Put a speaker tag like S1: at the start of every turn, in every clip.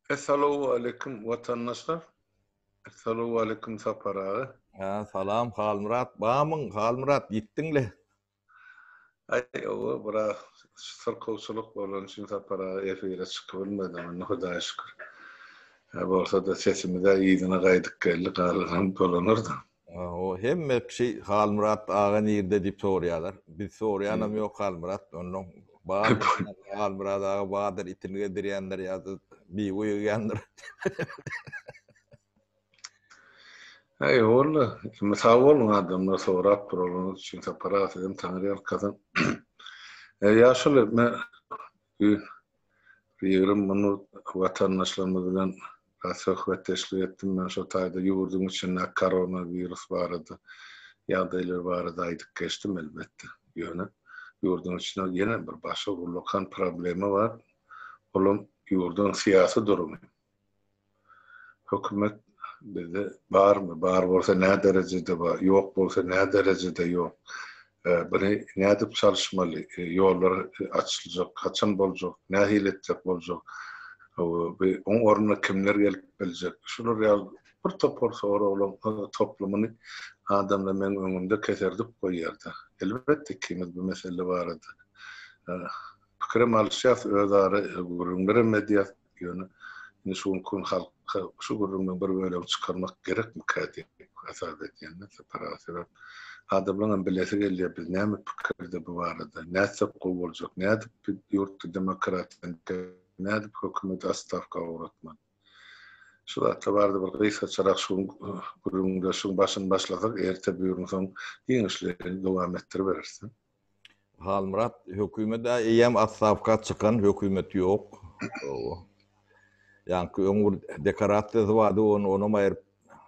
S1: Essalawwaleýkim watandaşlar. Essalawwaleýkim Sapar aga.
S2: Ha, salam Halmyrat, bamyň Halmyrat ýitdiňle.
S1: Aý, owa, biraz syrkawçylyk bolany üçin Sapar aga efire çykyp bilmedim, indi Hudaýa şükür. Hä bolsa-da sesimiz-ä yzyna gaýdyp geldi, galanam dolanardy.
S2: O hemme kişi Halmyrat aga nirde diýip soraýarlar. Biz soraýanam ýok Halmyrat. Onnoň bar Halmyrat aga bardyr itini gezdirýändir ýa-da miwe ýygýandyr.
S1: Aý walla, indi sag boluň adamlar sorap duranyňyz üçin Sapar aga sizem taňryýalkasyn. Ýaşuly men Bir 20 minut watandaşlarymyz bilen söhbetdeşlik etdim. Men şo taýda ýurduň içindäki koronawirus barada, ýagdaýlar barada aýdyp geçdim elbetde. Ýöne ýurduň içinde ýene bir başga ullakan problema bar. Olam ýurduň syýasy durumy. Hökümet bizde barmy? Bar bolsa nä derejede bar? Ýok bolsa nä derejede ýok? Buny nädip çalyşmaly? Ýollar açyljak, haçan boljak, nähili etjek boljak? Bu oň ornuna kimler gelip biljek? Şular ýaly bir topar soraglaryň toplumyny adamlar meň öňümde keserdip goýýar-da. Elbetde ikimiz bu mesele barada pikirem alyşýas, özara gürrüňlerem edýäs. Ýöne indi şu günki gün halka şu gürrüňden bir bölegini çykarmak gerekmikä diýip hasap edýän-de Sapar aga. Sebäp adamlaryňam bilesi gelýär, biz näme pikirde bu barada, nätsek gowy boljak, nädip biz ýurtda demokratiýany, nädip hökümeti otstawka ugratmaly. Şu zatlar barada bir gysgaçarak şu gün gürrüňdeşligiň başyny başlasak, erte bürün soň giňişleýin dowam etdiribereris.
S2: Halmyrat hökümet-ä eýýäm otstawka çykan hökümet ýok. Ýaňky öň bir dekorasiýasy bardy, ony onam aýryp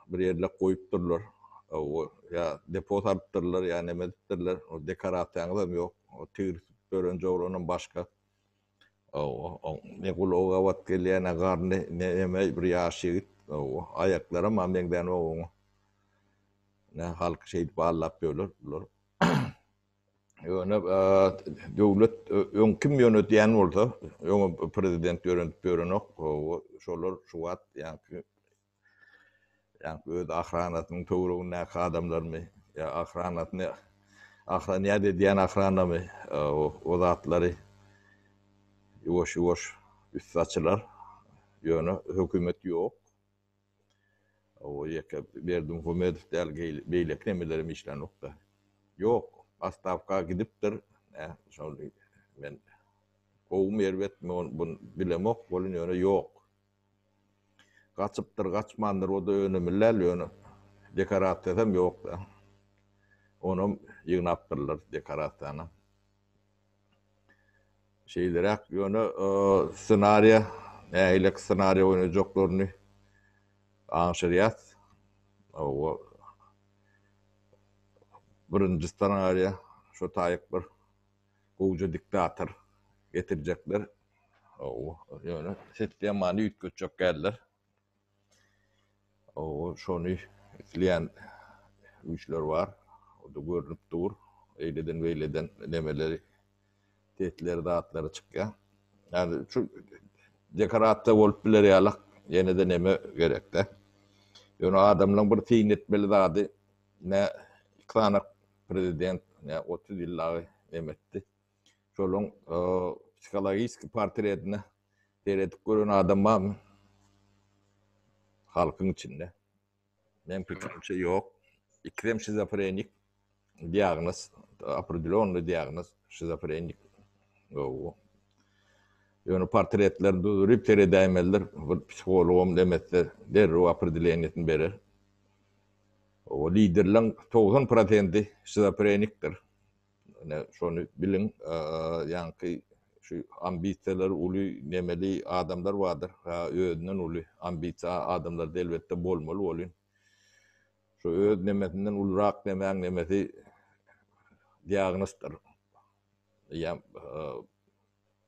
S2: bir ýerlek goýupdyrlar. Ýa depo salypdyrlar, ýa neme edipdirler. O dekorasiýaňyzam ýok. O tigir ýören joglanam başga. Ne gulagy gabat gelýär, ne garny, ne eme bir ýaş ýigit. Aýaklaram meňzänok oňa. Ne halky şeýdip aldap ýörler bular. Ýöne döwlet öň kim ýönetýän bolsa, öň prezident ýöredip ýörenok, şolar şu wagt ýaňky ýaňky öz ahranasynyň töweregindäki adamlarmy ýa ahranasyny ahranýat edýän ahranamy o zatlary ýuwaş-ýuwaş üsti açylar. Ýöne hökümet ýok. O ýeke Berdimuhamedow däl, beýleki nemelerem işlänokda. Ýok, otstawka gidipdir. Şol men gowumy erbetmi ony buny bilemok, welin ýöne ýok. Gaçypdyr, gaçmandyr o-da önemli däl, ýöne dekorasiýasam ýok-da. Onam ýygnapdyrlar dekorasiýanam. Şeýleräk ýöne ssenariýa nähilek ssenariýa oýnajaklaryny aňşyrýas. Hawa. Birinji ssenariýa şo taýyk bir gowja diktator getirjekler. Hawa, ýöne sistemany üýtgetjek däldir. Hawa, şony isleýän güýçler bar. O-da görnüp dur. Eýleden-beýleden nemeleri, sesleri, zatlary çykýar. Ýagny şu dekorasiýa bolup biler ýaly ýene-de neme gerek-dä. Ýöne adamlaryň bir syn etmeli zady, nä iki sany prezident, nä 30 ýyl dagy neme etdi. Şolaryň psihologiski portretine seredip gören adam barmy? Halkyň içinde. Meň pikirimçe ýok. Ikisem şizofrenik diagnoz, opredelýonnyý diagnoz şizofrenik. Gowy. Ýöne portretlerini duzuryp seredäýmelidir. Bir psihologam demetse derrew opredeleniýesini berer. O liderleň 90 prosenti şizofrenikdir. Ine şony biliň, ýaňky şu ambisiýalary uly nemeli adamlar bardyr. Ha özünden uly ambisiýa adamlarda elbetde bolmaly bolyn. Şu öz nemesinden ulurak nemäň nemesi diagnosdyr. Ýa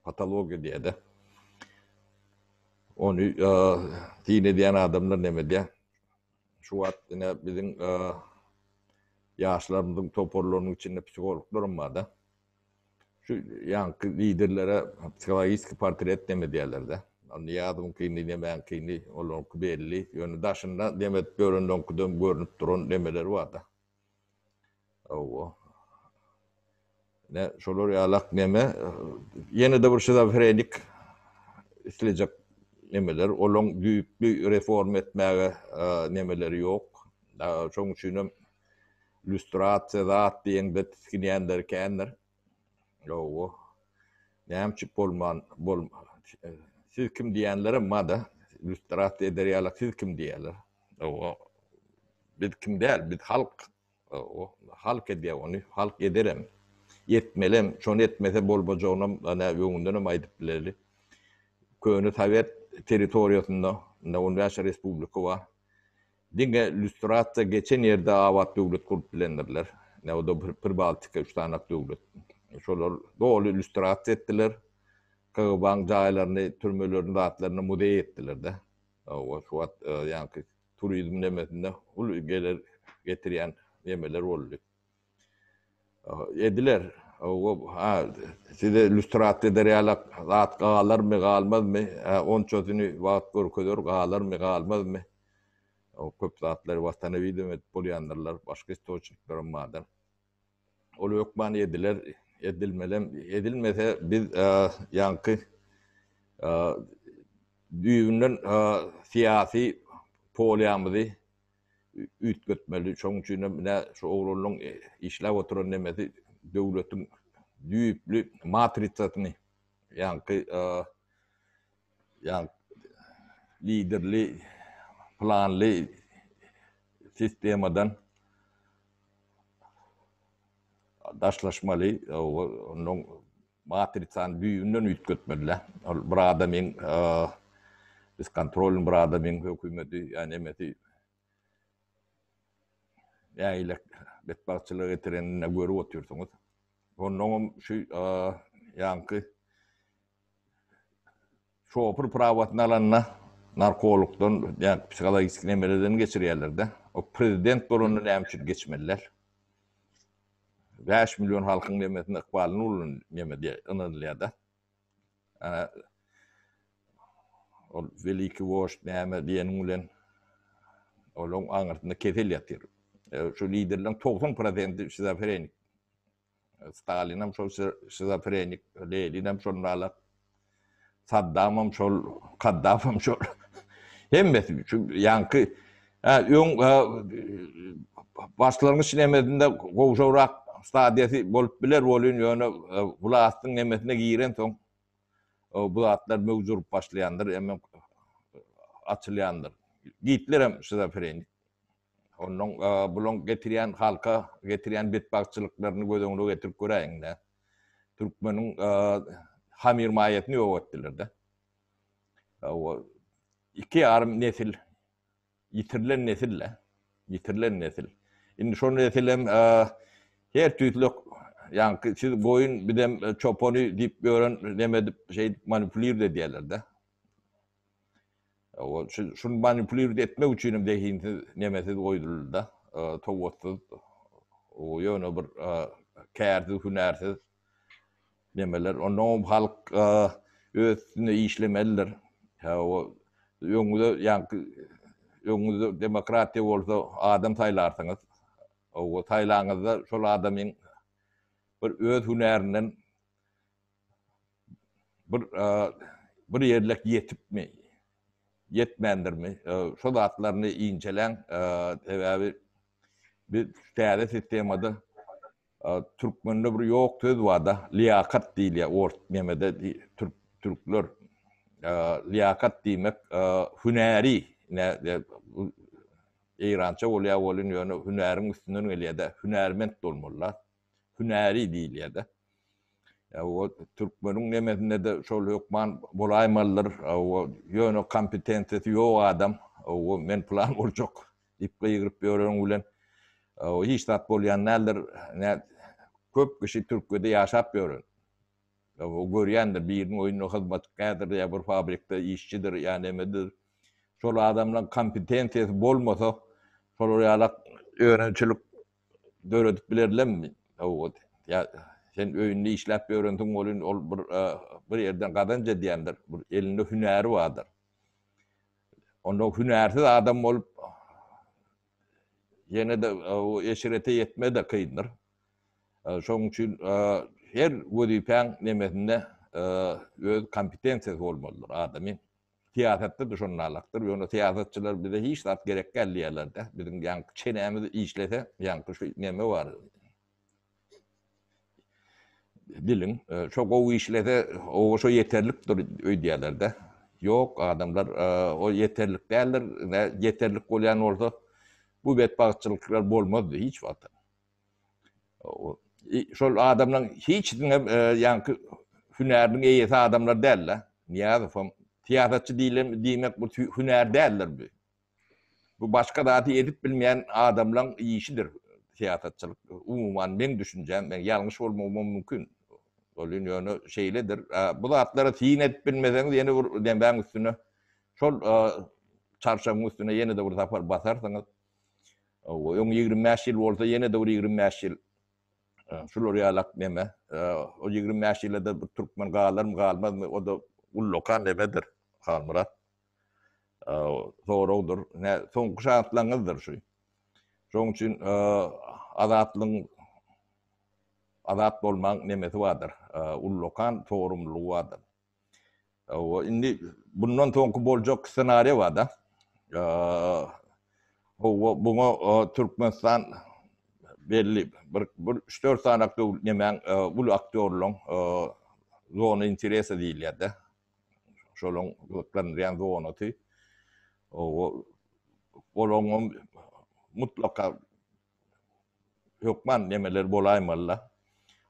S2: patologiýa diýede. Ony syn edýän adamlar neme edýär? Şu wagt ine biziň ýaşlarymyzyň toparlarynyň içinde psihologlaram bar-da. Şu ýaňky liderlere psihologiski portret neme diýerler-de. Nyýazowyňkyny, nemäňkini, olaryňky belli. Ýöne daşynda neme edip ýörenleriňkidem görnüp duran nemeleri bar-da. Hawa. Ne, şolar ýalak neme, ýene-de bir şizofrenik islejek nemeler, olaň düýpli reforma etmäge nemeleri ýok. Şoň üçinem lýustrasiýa zat diýeňde tisginýänleri kändir. Hawa. Näme üçin bolman, bol, siz kim diýenlerem bar-da, lýustrasiýa eder ýalak siz kim diýýärler. Hawa. Biz kim däl, biz halk. Halk edýär ony, halk ederem. Etmelem, şony etmese bolmajagynam ene öňündenem aýdyp bileli. Köne sowet territoriýasynda indi on bäş respublika bar. Diňe lýustrasiýa geçen ýerde abat döwlet gurup bilendirler. Ine o-da Pribaltika üç sanak döwlet. Şolar doly lýustrasiýa etdiler. KGB-nyň jaýlaryny, türmelerini, zatlaryny muzeý etdiler-de. Hawa, şu wagt ýaňky turizm nemesinde uly gelir getirýän nemeler boldy. Ediler. Ha, size lýustrasiýa eder ýaly zat galarmy, galmazmy? Ha, onçasyny wagt görkezer, galarmy, galmazmy? O köp zatlary watanawidem edip bolýandyrlar, başga istoçniklerem bardyr. Ol hökman ediler, edilmelem. Edilmese biz ýaňky düýbünden syýasy polýamyzy üýtgetmeli. Şonuň üçin hem ine şu oglanlaryň işläp oturan nemesi döwletiň düýpli matrisasyny ýaňky ýaňky liderli planly sistemadan daşlaşmaly, ondan matrisany düýbünden üýtgetmeli. Ol bir adamyň beskontrolny bir adamyň hökümeti, ýa nemesi nähili betbagtçylyga getirenini görüp otyrsyňyz. Onnoňam şu ýaňky Şofur prawasyny alanda narkologdan ýa psihologik nemelerden geçirýärler-de. O prezident bolanda näme üçin geçmeliler? 5 million halkyň nemesini ykbalyny uly neme diýe ynanylýar-da. Ana ol weliki wožd näme diýeniň bilen olaryň aňyrsynda kesel ýatyr. E, şu liderleriň 90 prosenti şizofrenik. Stalinem şol şizofrenik, Leninem şondalar. Saddamam şol, Kaddafam şol. Hemmesi şu ýaňky öň başlangyç nemesinde gowşagrak stadiýasy bolup biler bolýan, ýöne wlastyň nemesine girensoň bu zatlar möwç urup başlaýandyr, hem açylýandyr. Gitlerem şizofrenik. Onnoň bulaň getirýän halka getirýän betbagtçylyklaryny göz öňüne getirip göräýiň-dä. Türkmeniň hamyrmaýasyny ýok etdiler-de. O 2,5 nesil ýitirilen nesil-de. Ýitirilen nesil. Indi şol nesilem her tüýsli ýaňky siz goýun bizem çopany diýip ýören neme edip şeýdip manipulird edýärler-de. O şuny manipulird etmek üçin hem zehinsiz, nemesiz goýduldy-da, sowatsyz, o ýöne bir kärsiz, hünärsiz nemeler. Ondan halk öz üstünde işlemelidir. O öňüňizde ýaňky öňüňizde demokratiýa bolsa adam saýlarsyňyz. O saýlaňyzda şol adamyň bir öz hünärinden bir bir ýerlek ýetipmi, ýetmändirmi, şo zatlaryny inçeläň. Sebäbi biz täze sistemada türkmende bir ýok söz bar-da, liýakat diýilýär ors nemede türk türkler liýakat diýmek hünäri eýrança bolýar welin ýöne hünäriň üstünden gelýär-de, hünärment bolmaly-da. Hünäri diýilýär-de. O türkmeniň nemesinde-de şol hökman bolaýmalydyr. O ýöne kompetensiýasy ýok adam, o men pylan boljak diýip gygyryp ýöreniň bilen o hiç zat bolýan däldir. Köp kişi Türkiýede ýaşap ýören. O görýändir, biriniň öýünde hyzmatkärdir ýa bir fabrikde işçidir ýa nemedir. Şol adamlaryň kompetensiýasy bolmasa, şolar ýalak önümçilik döredip bilerlermi? Hawa. Ýa. Sen öýünde işläp ýörensiň welin ol bir bir ýerden gazanç edýändir, bir elinde hünäri bardyr. Onda hünärsiz adam bolup ýene-de o eşrete ýetme-de kyndyr. Şonuň üçin her wezipäň nemesinde öz kompetensiýasy bolmalydyr adamyň. Syýasatda-da şonalakdyr. Ýöne syýasatçylar bize hiç zat gerek däl diýýärler-de. Biziň ýaňky çenämiz işlese, ýaňky şu neme bar. Diliň şo gowy işlese, oba şo ýeterlikdir öýdýärler-de. Ýok, adamlar o ýeterlik däldir. Ýeterlik bolýan bolsa, bu betbagtçylyklar bolmazdy hiç wagtam. Şol adamlaryň hiçisiniň hem ýaňky hünäriniň eýesi adamlar däl-de. Nyýazowam syýasatçy diýlen diýmek bu hünär däldir bu. Bu başga zady edip bilmeýän adamlaryň işidir syýasatçylyk. Umuman meň düşünjäm, men ýalňyş bolmagym hem mümkin. Ol ýöne şeýledir. Bu zatlara syn edip bilmeseňiz ýene bir nemäň üstüne şol çarşagyň üstüne ýene-de bir sapar basarsyňyz. Öň 25 ýyl bolsa ýene-de bir 25 ýyl şular ýalak neme. O 25 ýylda bir türkmen galarmy galmazmy o-da ullakan nemedir Halmyrat. Soragdyr. Ne soňky şantlaryňyzdyr şu. Şonuň üçin azatlygyň azat bolmagyň nemesi bardyr. Ullakan sorumlulygy bardyr. Hawa, indi bundan soňky boljak ssenariý bar-da. Hawa, buňa Türkmenistan belli bir bir üç-dört sany döwlet nemäň uly aktýorlaryň zona interesa diýilýär-de. Şolaryň gyzyklandyrýan zonasy. Hawa, olaryň mutlaka hökman nemeler bolaýmalyda.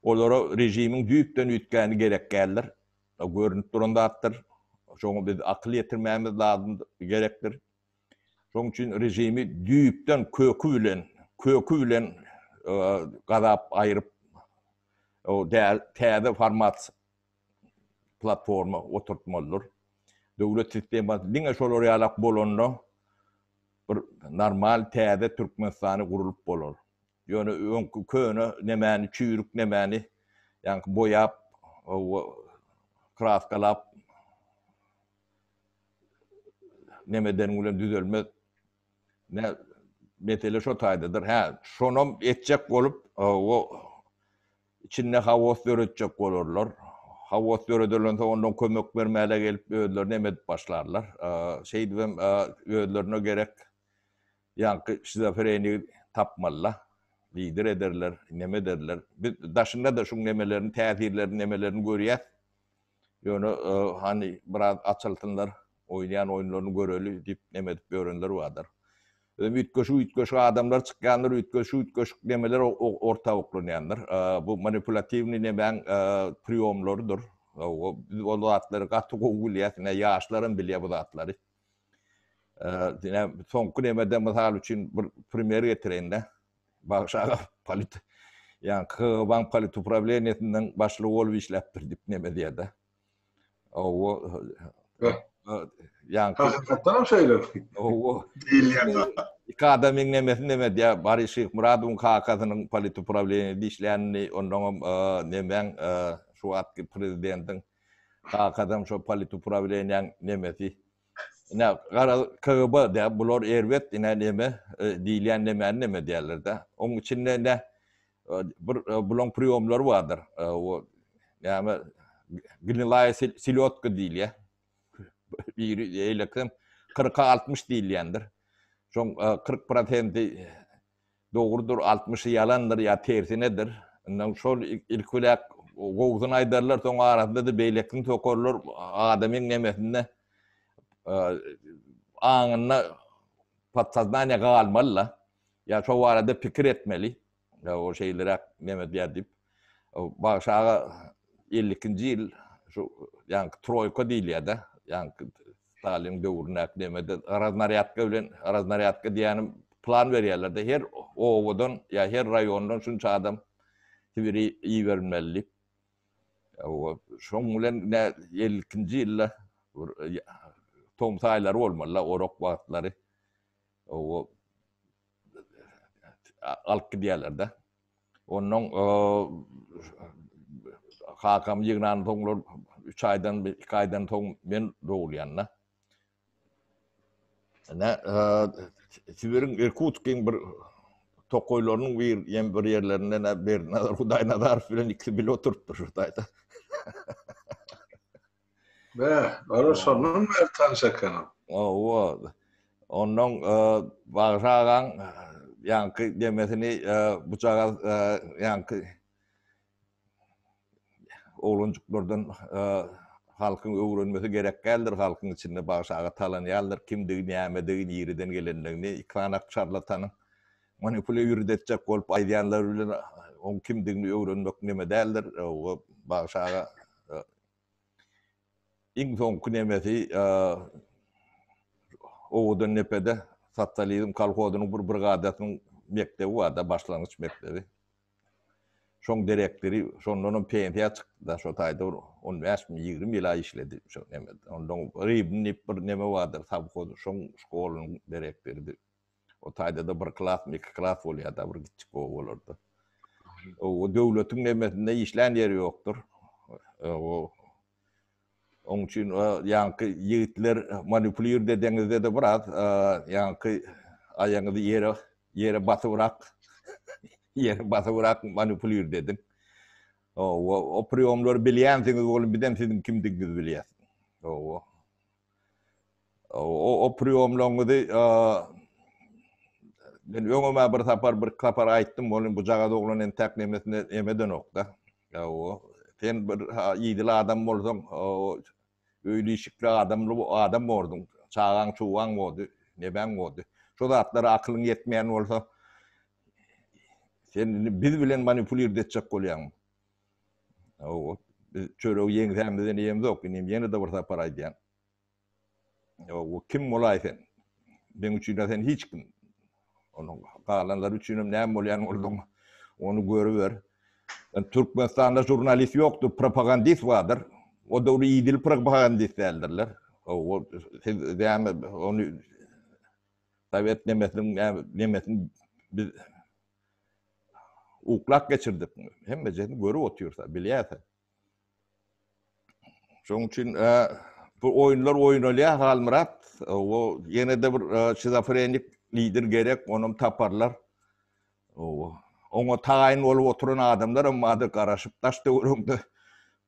S2: Olara režimiň düýpden üýtgäni gerek däldir. O görnüp duran zatdyr. Şoňa biz akyl ýetirmämiz lazym gerekdir. Şonuň üçin režimi düýpden köki bilen, köki bilen gazap aýryp, o täze format platforma oturtmalydyr. Döwlet sistemasy diňe şolar ýalak bolanda bir normal täze Türkmenistany gurulyp bolar. Ýöne öňki köne nemäni çüýrük nemäni ýaňky boýap kraskalap nemedeniň bilen düzelmez. Ne mesele şo taýdadyr. Hä, şonam etjek bolup o Içinde haos döretjek bolarlar. Haos döredilensoň ondan kömek bermäle gelip özlerini em edip başlarlar. Şeýdibem özlerine gerek ýaňky şizofrenigi tapmalylar. Lider ederler, neme ederler. Biz daşynda-da şuň nemelerini, täsirlerini, nemelerini görýäs. Ýöne hany biraz açylsynlar, oýnaýan oýunlaryny göreli diýip neme edip ýörenler bardyr. Özem üýtgeşik-üýtgeşik adamlar çykýandyr, üýtgeşik-üýtgeşik nemeler orta oklanýandyr. Bu manipulatiwnyý nemäň priýomlarydyr. Biz ol zatlary gaty gowy bilýäs, ine ýaşlaram bilýär bu zatlary. Ine soňky nemede mysal üçin bir primer getireýin-de. Bagşy aga polit ýa KGB-nyň polituprawleniýesiniň başlygy bolup işläpdir diýip neme diýýär-de. Owo.
S1: Ýaňky Hakykatdanam şeýle.
S2: Owo. Diýilýän. Iki adamyň nemesini neme diýýär. Boris Şyhmyradowyň kakasynyň polituprawleniýede işlänini, onnoňam nemäň şu wagtky prezidentiň kakasam şo polituprawleniýäň nemesi. Ine, gara KGB diýýär, bular erbet, ine neme diýilýän nemäni neme diýýärler-de. Oň içinde ine bir bulaň priýomlary bardyr. O näme gnilaýa selýotka diýilýär. Biri eýlekem kyrka 60 diýilýändir. Şoň 40 prosenti Dogrudyr, altmyşy ýalandyr ýa tersinedir. Indi şol ilki biläk gowusyny aýdarlar, soň arasynda-da beýlekisini sokarlar, adamyň nemesinde aňynda podsoznaniýa galmaly-da. Ýa şo barada pikir etmeli. Ýa o şeýleräk neme diýýär diýip. Bagşy aga 52-nji ýyl şu ýaňky troýka diýilýär-de, ýaňky Stalin döwründäki nemede raznarýadka bilen raznarýadka diýýänim plan berýärler-de, her obadan ýa her raýondan şunça adam Sibire iberilmeli diýip. Şoň bilen ine 52-nji ýylda bir tomus aýlary bolmaly-da, orak wagtlary. Alyp gidýärler-de. Onnoň. Kakam ýygnan soňlar 3 aýdan, 2 aýdan soň men dogulýan-da. Ine, Sibiriň Irkutskyň bir tokaýlarynyň bir ýem bir ýerlerinde ne Berdinazar Hudaýnazarow bilen ikisi bile oturypdyr şu taýda.
S1: Be, olar şondan bäri tanyş eken.
S2: Hawa. Ondan Bagşy agaň ýaňky demesini bujagaz ýaňky Oglanjyklardan halkyň öwrenmesi gerek däldir, halkyň içinde bagşy aga talanýarlar, kimdigi, nämedigi, nireden gelendigini iki sany şarlatanyň manipulýa etjek bolup aýdýanlary bilen oň kimdigini öwrenmek neme däldir. Bagşy aga iň soňky nemesi Owadandepede Sosializm kolhozynyň bir brigadasynyň mekdebi barda, başlangyç mekdebi. Şoň direktory şondanam pensiýa çykdy-da, şo taýda bir on bäşmi, 20 ýyl-a işledi şo nemede. Ondan Rybny diýip bir neme bardyr, sowhoz, şoň şkolunyň direktorydy. O taýda-da bir klasmy, iki klas bolýar-da bir kiçjik obalarda. O döwletiň nemesinde işlän ýeri ýokdur. O Oň üçin ýaňky ýigitler manipulird edeňizde-de biraz ýaňky aýaňyzy ýere ýere basybrak ýere basybrak manipulird ediň. O o priýomlary bilýänsiňiz bolun bizem siziň kimdigiňizi bilýäs. O O o priýomlaryňyzy men öňem bir sapar bir sapar aýtdym, bolun bu jagaz oglan entäk nemesine emedenok-da. O sen bir idili adam bolsaň, öýli işikli adamly adam borduň. Çagaň çugaň boldy, nemäň boldy. Şo zatlara akylyň ýetmeýän bolsa, sen indi biz bilen manipulird etjek bolýaň. O biz çöregi ýeňsämizden iýemzok. Inim ýene-de bir sapar aýdýan. O kim bolaý sen? Meň üçin sen hiç kim. Onuň galanlary üçin hem näme bolýan bolduň? Ony görüber. Türkmenistanda žurnalist ýokdur, propagandist bardyr. O da bir idil propagandist däldirler. O siz näme ony Sowet nemesiniň nemesini biz uklap geçirdik. Hemmejesini görüp otyrsa, bilýärse. Şonuň üçin bu oýunlar oýnalýar Halmyrat. O ýene-de bir şizofrenik lider gerek, onam taparlar. O oňa taýyn bolup oturan adamlar hem bardyr garaşyp daş töwereginde.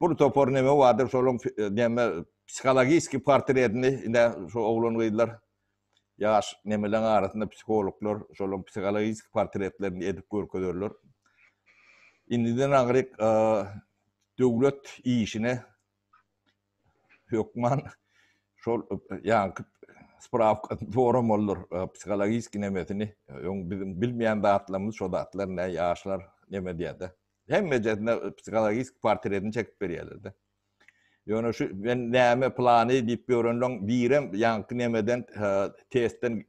S2: Bir topar neme bardyr, şolaryň neme psihologiki portretini ine şu oglan-gyzlar ýaş nemeleň arasynda psihologlar şolaryň psihologiki portretlerini edip görkezerler. Indiden aňryk döwlet işine hökman şol ýaňky sprawkasyny soramalydyr, psihologiki nemesini. Öň biziň bilmeýän zatlarymyz şo zatlar ne ýaşlar neme diýýär-de. Hemmejesine psihologiki portretini çekip berýärler-de. Ýöne şu men näme plany diýip ýörenleň birem ýaňky nemeden testden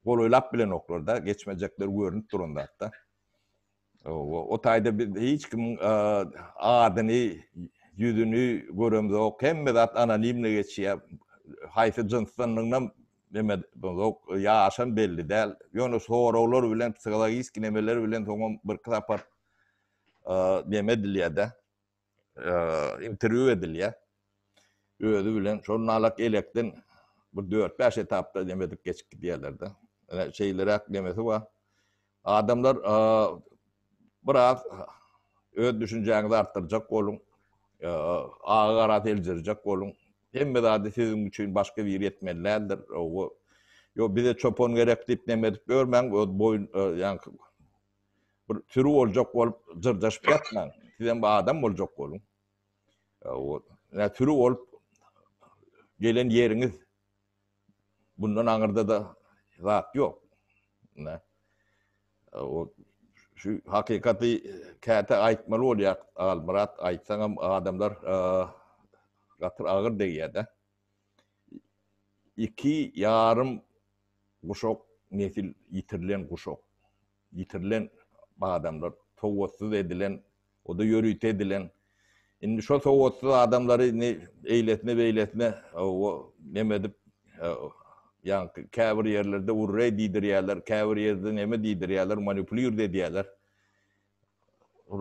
S2: golaýlap bilenoklar-da, geçmejekler görnüp duran zatda. O taýda biz hiç kimiň adyny, ýüzüni göremzok. Hemme zat anonimli geçýär. Haýsy jynsdanlygynam neme yok, ýaşam belli däl. Ýöne soraglar bilen, psihologiki nemeler bilen soňam birki sapar neme edilýär-de. Interwýu edilýär. Özi bilen şol nalak elekden bir 4-5 etapda neme edip geçip gidýärler-de. Şeýleräk nemesi bar. Adamlar biraz öz düşünjäňizi artdyrjak boluň. Agy gara seljerjek boluň. Hemme zady siziň üçin başga biri etmeli däldir. Ýok, bize çopan gerek diýip neme edip ýörmäň, öz boýun ýaňky bir sürü boljak bolup jyrjaşyp ýatmaň. Sizem bir adam boljak boluň. Ýa sürü bolup gelen ýeriňiz bundan aňyrda-da zat ýok. Ne? O şu hakykaty käte aýtmaly bolýar, Almyrat, aýtsaňam adamlar gaty agyr degýär-de. Iki ýarym guşak nesil ýitirilen guşak. Ýitirilen adamlar, sowatsyz edilen, o-da ýörite edilen. Indi şo sowatsyz adamlary indi eýlesine-beýlesine neme edip, ýaňky käbir ýerlerde urreý diýdirýärler, käbir ýerde neme diýdirýärler, manipulird edýärler.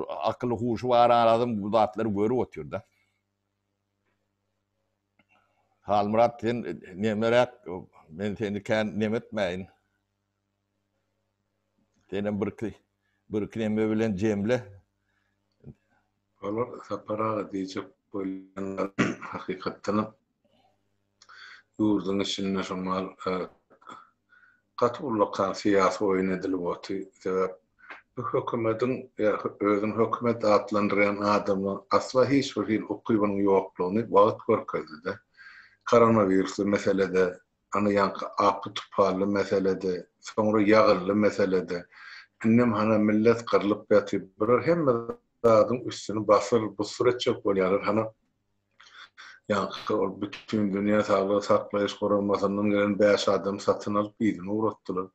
S2: Akyly huşy bar adam bu zatlary görüp otyr-da. Halmyrat sen nemeräk men seni kän nemetmäýin. Senem birki birki neme bilen jemle.
S1: Olar Sapar aga diýjek bolýanlar hakykatdanam ýurduň içinde şomal gaty ullakan syýasy oýun edilip oty. Sebäp bu hökümediň ýa özüni hökümet atlandyrýan adamlaryň asla hiç bir hili ukybynyň ýoklugyny wagt görkezdi-de. Koronawirusly meselede, ana ýaňky apy tupally meselede, soňra ýagynly meselede, indem hana millet gyrlyp ýatyr. Bular hemme zadyň üstüni basyr, busur etjek bolýarlar. Hana Ýaňky ol Bütindünýä saglygy saklaýyş guramasyndan gelen bäş adamy satyn alyp yzyna ugratdylar.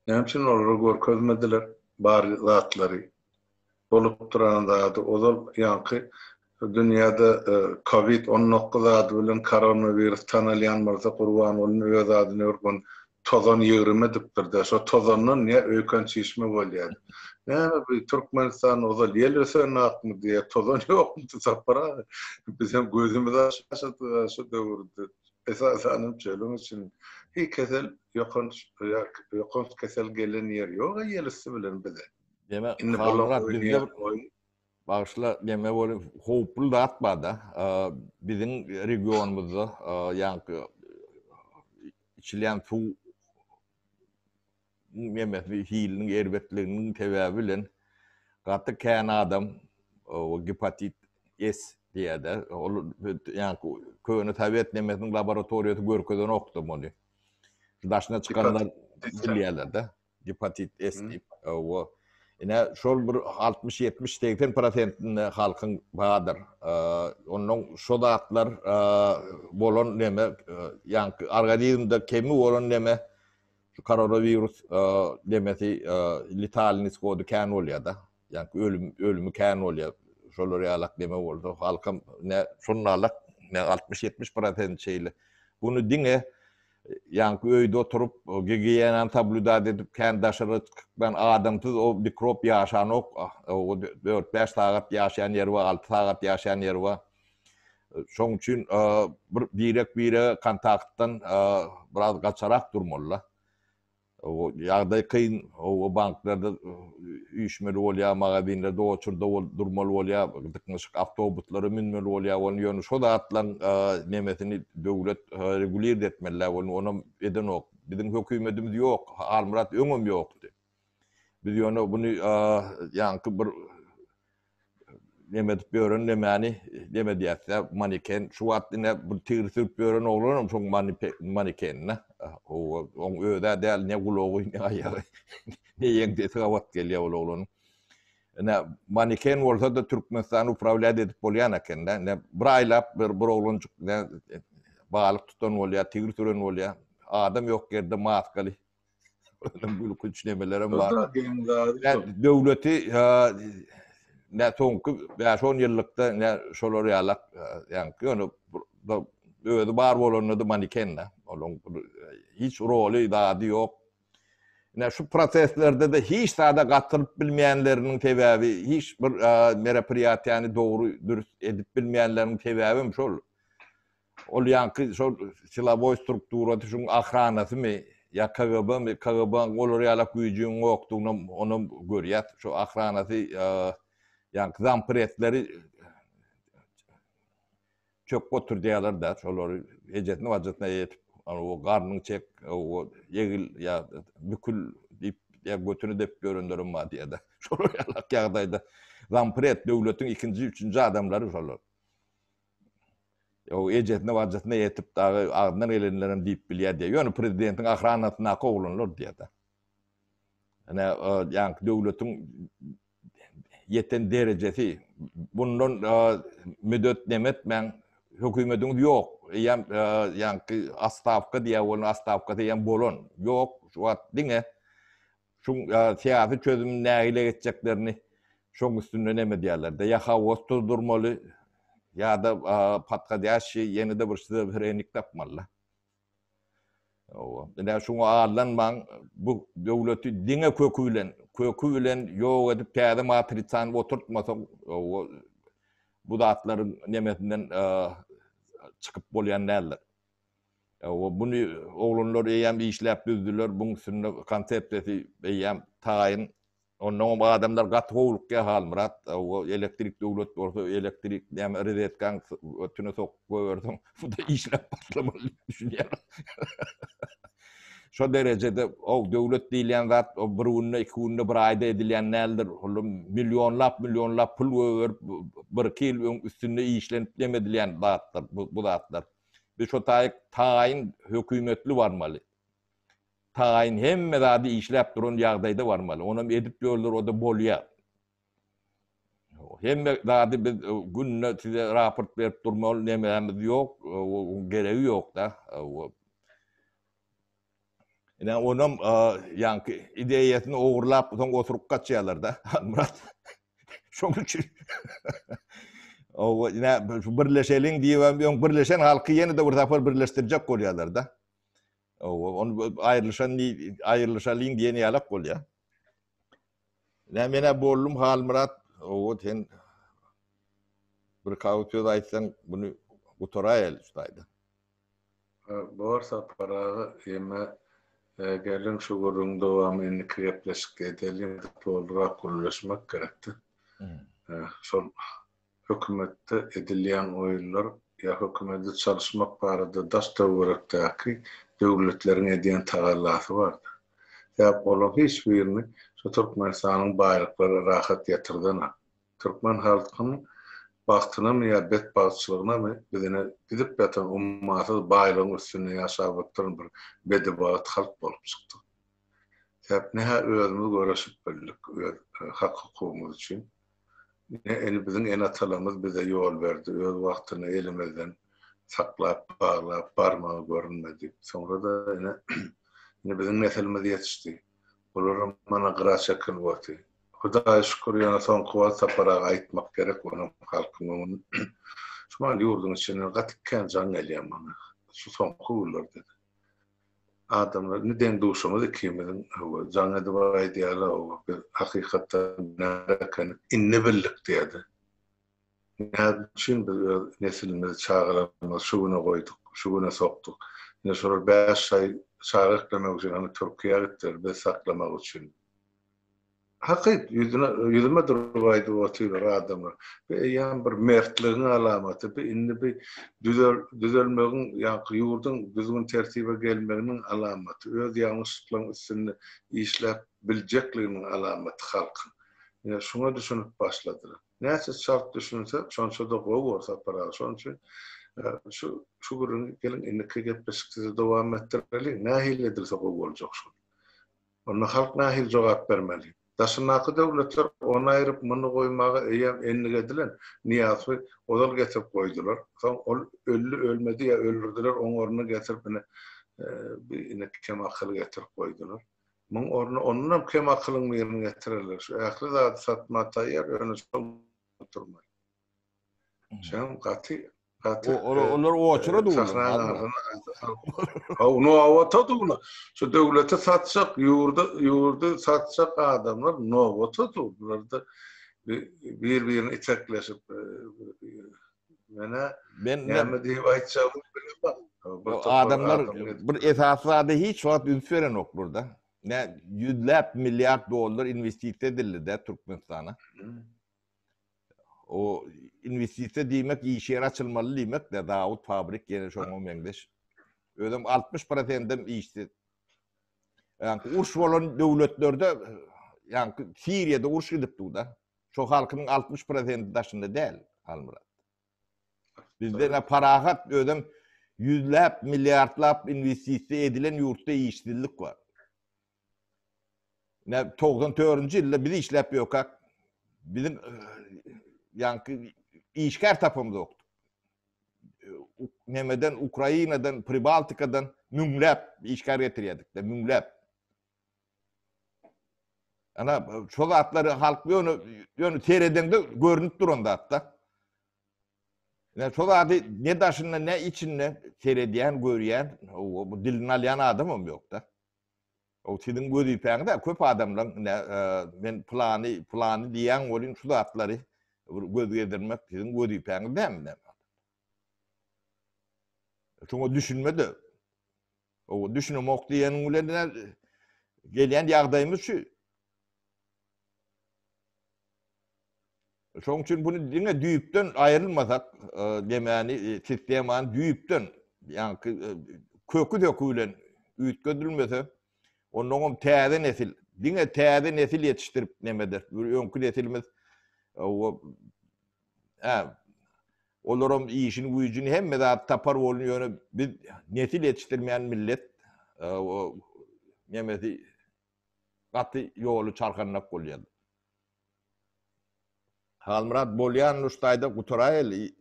S1: Näme üçin olara görkezmediler bar zatlary, bolup duran zady. Ozal ýaňky dünýäde covid 19 ady bilen koronawirus tanalýan bolsa Gurbangulyny öz adyny bir gün Tozan ýygrym edipdir-de, şo tozandan niýe öýken çişme bolýar? Näme bu Türkmenistanda ozal ýel ösenakmy diýýär, tozan ýokmydy Sapar aga? Bizem gözümizi açyp ýaşadyk-a şo döwürde. Esasanam çölüň içinde. Hiý kesel ýokanç ýokanç kesel gelen ýer ýog-a ýel üsti bilen bize.
S2: Indi bular oýnaýan oýun Bagyşla neme bolup howply zat barda. Biziň regionymyzda ýaňky içilýän suw nemesi hiliniň erbetliginiň sebäbi bilen gaty kän adam gepatit S diýýärler. Ol ýaňky köne sowet nemesiniň laboratoriýasy görkezenokdy muny. Şu daşyna çykanlar bilýärler-de. Gepatit S diýip. Hawa. Ine şol bir 60 70 80 prosentinde halkyň bardyr. Ondan şo zatlar bolan neme, ýaňky organizmde kemi bolan neme şu koronawirus nemesi letalnyý ishody kän bolýar-da. Ýaňky ölüm ölümi kän bolýar. Şolar ýalak neme bolsa halkam ne şonalak ne 60-70 prosent şeýle. Bunu diňe Ýaňky öýde oturyp, gigiýenany soblýudat edip, kän daşara çykman, adamsyz o mikrop ýaşanok. O dört-bäş sagat ýaşaýan ýeri bar, alty sagat ýaşaýan ýeri bar. Şoň üçin bir birek-birege kontaktdan biraz gaçarak durmaly-da. Ýagdaý kyn, o banklarda üýşmeli bolýar, magazinlerde oçurda durmaly bolýar, dyknyşyk awtobuslara münmeli bolýar, ony ýöne şo zatlaryň nemesini döwlet regulird etmeli-dä, ony onam edenok. Biziň hökümetimiz ýok, Halmyrat öňem ýokdy. Biz ýöne buny ýaňky bir Neme edip ýören nemäni neme diýäs-dä, maniken. Şu wagt ine bir tigir sürüp ýören oglanam şoň manikenine. Hawa, oň öz-ä däl, ne gulagy, ne aýagy, ne ýeňsesi gabat gelýär ol oglanyň. Ine, maniken bolsa-da Türkmenistany uprawlýat edip bolýan eken-dä. Ine, bir aýlap bir bir oglanjyk ine balyk tutan bolýar, tigir süren bolýar. Adam ýok ýerde maskaly. Gülkünç nemelerem bar. Döwleti ne soňky 5-10 ýyllykda ne şolar ýalak ýaňky ýöne özi bar bolanda da maniken-de. Onuň hiç roly zady ýok. Ine şu proseslerde de hiç zada gatylyp bilmeýänleriniň sebäbi, hiç bir meropriýatiýany dogry dürüst edip bilmeýänleriniň sebäbem şol. Ol ýaňky şol silowoý strukturasy şuň ahranasymy ýa KGB-mi, KGB-niň olar ýalak güýjüniň ýokdugynam onam görýäs. Şu ahranasy ýaňky zampredleri çöküp oturdýarlar-da, şolary ejesini bajysyna ýetip, o garnyň çek, o egil ýa bükül diýip, ýa götüni depip ýörenlerem bar diýýär-de. Şolar ýalak ýagdaýda zampred döwletiň ikinji, üçünji adamlary şolar. Ýok, ejesine bajysyna ýetip dagy agzyndan gelenlerem diýip bilýär diýýär. Ýöne prezidentiň ohranasyndaky oglanlar diýýär-de. Ine, ýaňky döwletiň ýeten derejesi. Bundan müddet neme etmäň, hökümediňiz ýok. Eýýäm ýaňky ostawka diýýär, onuň ostawkasy eýýäm bolan. Ýok, şu wagt diňe Şuň syýasy çözüm nähili etjeklerini şoň üstünde neme diýerler-de, ýa haos tuzdurmaly, ýa-da podhodýaşşiý ýene-de bir şizofrenik tapmaly-da. Hawa. Ine şuňa aldanmaň, bu döwleti diňe köki bilen, köki bilen ýok edip täze matrisany oturtmasak, hawa, bu zatlaryň nemesinden çykyp bolýan däldir. Hawa, buny oglanlar eýýäm işläp düzdüler, buň üstünde konsepsiýasy eýýäm taýyn. Onnoňam adamlar gaty howlukýar Halmyrat. Hawa, elektrik döwlet bolsa, elektrik näme rozetkaň ötüne sokup goýberseň, bu-da işläp başlamaly diýip düşünýärler. Şo derejede o döwlet diýilýän zat o bir günde, iki günde, bir aýda edilýän däldir. Ol millionlap, millionlap pul goýberip, bir-iki ýyl öň üstünde işlenip nem edilýän zatlar bu zatlar. Biz şo taýyk taýyn hökümetli barmaly. Taýyn hemme zady işläp duran ýagdaýda barmaly. Onam edip ýörler oda bolýa. Hemme zady biz günde size raport berip durmaly nemämiz ýok, geregi ýok-da. Ine onam ýaňky ideýasyny ogurlap soň oturyp gaçýarlar-da. Halmyrat. Şoň üçin Owa, ine şu birleşeliň diýibem öň birleşen halky ýene-de bir sapar birleşdirjek bolýarlar-da. Owa, ony aýrylyşan aýrylyşalyň diýen ýalak bolýar. Ine men-ä boldum Halmyrat. Owa, sen bir kawy söz aýtsaň, buny gutaraýaly şu taýda.
S1: Bor Sapar aga, ýeme geliň şu gürrüňiň dowamyny indiki gepleşikde edeliň, dolurak gürleşmek gerekdi. Şol hökümetde edilýän oýunlar ýa hökümedi çalyşmak barada daş-töwerekdäki döwletleriň edýän tagallasy bardy. Sebäp olaryň hiç birini şu Türkmenistanyň baýlyklary rahat ýatyrdanok. Türkmen halkynyň bagtynamy ýa betbagtçylygynamy biz ine gidip ýatan ummasyz baýlygyň üstünde ýaşap oturan bir bedibagt halk bolup çykdyk. Sebäp ne-hä özümiz göreşip bildik öz hak-hukugymyz üçin, ne indi biziň ene-atalarymyz bize ýol berdi, öz wagtynda elimizden saklap, baglap, barmagy görünmedi. Soňra-da ine, indi biziň nesilimiz ýetişdi. Olaram mana gyra çekilip otyr. Hudaýa şükür, ýöne soňky wagt Sapar aga aýtmak gerek, onam halkyň öňünde. Şu mahal ýurduň içinden gaty kän jaň gelýär maňa. Şu soňky günlerde-de. Adamlar indi deň-duşumyz ikimiziň, hawa, jaň edip aýdýarlar, hawa, biz hakykatdan günäkär ekenik, indi bildik diýýärdi. Näme üçin biz öz nesilimizi, çagalarymyzy şu güne goýduk, şu güne sokduk? Ine şolar bäş aý çaga eklemek üçin hany Türkiýä gitdiler, bizi saklamak üçin. Hakyt, ýüzüne, ýüzüme durup aýdyp otyrlar adamlar. Bu eýýäm bir mertligiň alamaty, bu indi bir düzel, düzelmegiň, ýaňky ýurduň düzgün-tertibe gelmeginiň alamaty, öz ýalňyşlyklaryň üstünde işläp biljekliginiň alamaty halkyň. Ine, şuňa düşünip başladylar. Näçe çalt düşünse, şonça-da gowy bor Sapar aga. Şonuň üçin şu, şu gürrüňi geliň indiki gepleşikde-de dowam etdireliň. Nähili edilse gowy boljak şol? Onda halk nähili jogap bermeli? Daşyndaky döwletler ony aýryp, muny goýmaga eýýäm endik edilen Nyýazowy ozal getirip goýdular. Soň ol öldi, ölmedi ýa öldürdiler, oň ornuna getirip ine bir ine kemakyly getirip goýdular. Muň ornuna ondanam kemakylyň birini getirerler. Şu ähli zady satma taýýar, ýöne şol oturmaly. Şoň gaty gaty
S2: Olar oçura
S1: durlar. Haw, nobata durlar. Şu döwleti satjak, ýurdy ýurdy satjak adamlar nobata dur. Bularda bir-birini itekleşip menä näme diýip aýtjagymy bilemok.
S2: Adamlar bir esasy zada hiç wagt üns berenoklar-da. Ne ýüzläp milliard dollar inwestisiýa edildi-de Türkmenistana. O inwestisiýa diýmek iş ýeri açylmaly diýmek-de, zawod, fabrik ýene şoňa meňzeş. Özem 60 prosendem işsiz. Ýaňky uruş bolan döwletlerde, ýaňky Siriýada uruş gidip dur-da. Şo halkynyň 60 prosendi daşynda däl, Halmyrat. Bizde ne parahat, özem ýüzläp, milliardlap inwestisiýa edilen ýurtda işsizlik bar. Ne 94-nji ýylda biz işläp ýokak, biziň ýaňky işgär tapamyzokdy. Nemeden, Ukrainadan, Pribaltikadan müňläp işgär getirýärdik-de, müňläp. Ana, şo zatlary halk ýöne, ýöne seredeňde görnüp duran zat-da. Ine şo zady ne daşynda ne içinde seredýän, görýän, bu dilini alýan adamam ýok-da. O siziň wezipäňiz-ä köp adamlaryň ine men pylany, pylany diýýän welin şu zatlary bir göz gezdirmek siziň wezipäňiz dälmi näme? Şoňa düşünme-de. O düşünemok diýeniň bilen gelýän ýagdaýymyz şu. Şoň üçin bunu diňe düýpden aýrylmasak, demäni, sistemany düýpden, ýaňky köki söki bilen üýtgedilmese, onnoňam täze nesil, diňe täze nesil ýetişdirip nemeder. Bir öňki nesilimiz o hä, olaram işini, güýjüni hemme zat tapar bolun, ýöne biz nesil ýetişdirmeýän millet, o nemesi gaty ýoly çarkandak bolýar. Halmyrat bolýan nuşdaýda gutaraýaly.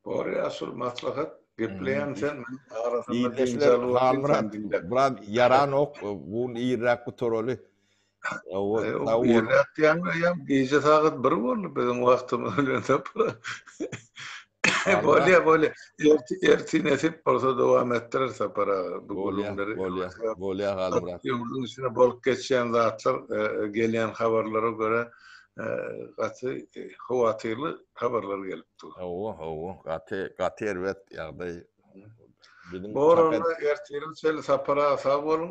S1: Bor ýaşuly maslahat gepleýän sen men arasynda
S2: dynç alyp otyryn sen diňle. Biraz ýaranok bu gün irräk gutaraly.
S1: Irräk diýýäň öýem gije sagat bir boldy biziň wagtymyz bilen sapar. Bolýa bolýa. Ertir nesip bolsa dowam etdirer Sapar aga bu gürrüňleri.
S2: Bolýa bolýa Halmyrat.
S1: Ýurduň içinde bolup geçýän zatlar gelýän habarlara görä gaty howatyrly habarlar gelip dur.
S2: Hawa hawa gaty gaty erbet ýagdaý.
S1: Biziň Bor onda ertire çenli Sapar aga sag boluň.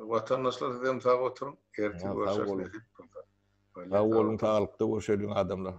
S1: Watandaşlar sizem sag oturyň. Ertir görşeris nesip bolsa.
S2: Sag boluň saglykda görşeliň adamlar.